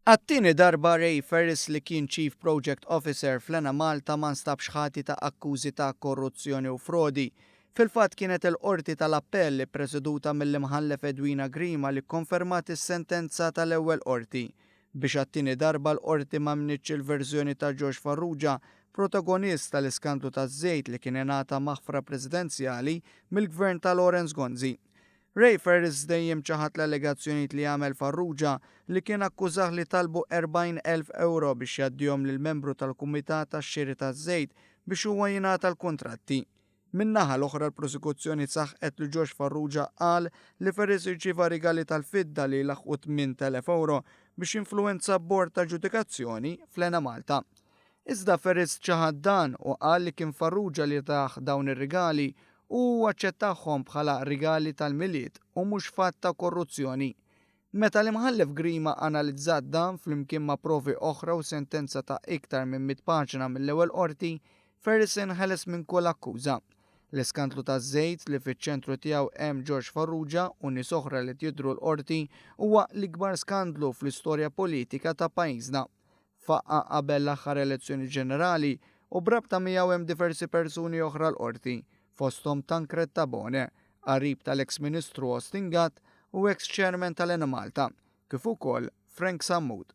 Għat-tieni darba Ray Ferris li kien Chief Project Officer fl-Enemalta ma nstabx ħati ta' akkużi ta' korruzzjoni u frodi. Fil-fatt kienet il-Qorti tal-Appell ippreseduta mill-Imħallef Edwina Grima li kkonfermat is-sentenza tal-ewwel Qorti. Biex għat-tieni darba l-Qorti ma emmnitx il-verżjoni ta' George Farrugia, protagonist tal-iskandlu taż-żejt li kien ingħata maħfra Presidenzjali mill-Gvern ta' Lawrence Gonzi. Ray Ferris dejjem ċaħad l-allegazzjonijiet li għamel Farrugia li kien akkużah li talbu 40,000 ewro biex jgħaddihom lil membru tal-Kumitat għax-Xiri taż-Żejt biex huwa jingħata l-kuntratti. Min-naħa l-oħra l-prosekuzzjoni saħqet li George Farrugia qal li Ferris irċieva rigali tal-fidda li jlaħħqu 8,000 ewro biex jinfluwenza bord ta' ġudikazzjoni fl-Enemalta. Iżda Ferris ċaħad dan u qal li kien Farrugia li tah dawn ir-rigali u hu aċċettahom bħala rigali tal-Milied u mhux fatt ta' korruzzjoni. Meta l-Imħallef Grima analizzat dan flimkien ma' provi oħra u sentenza ta' iktar minn mitt paġna mill-ewwel Qorti, Ferris inħeles minn kull akkuża. L-iskandlu taż-żejt li fiċ-ċentru tiegħu hemm George Farrugia u nies oħra li qed jidhru l-Qorti huwa l-ikbar skandlu fl-istorja politika ta' pajjiżna. Faqqa' qabel l-aħħar elezzjoni ġenerali u b'rabta miegħu hemm diversi persuni oħra l-Qorti, fosthom Tancred Tabone, qarib tal-eks Ministru Austin Gatt u eks Chairman tal-Enemalta, kif ukoll Frank Sammut.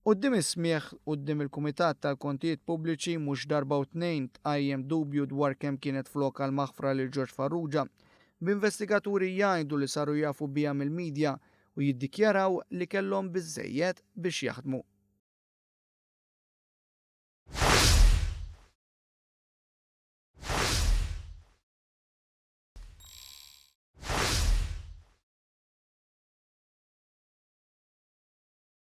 Quddiem is-smigħ quddiem il-Kumitat tal-Kontijiet Pubbliċi mhux darba u tnejn tqajjem dubju dwar kemm kienet flokha l-maħfra lil George Farrugia, b'investigaturi jgħidu li saru jafu biha mill-media u jiddikjaraw li kellhom biżżejjed biex jaħdmu.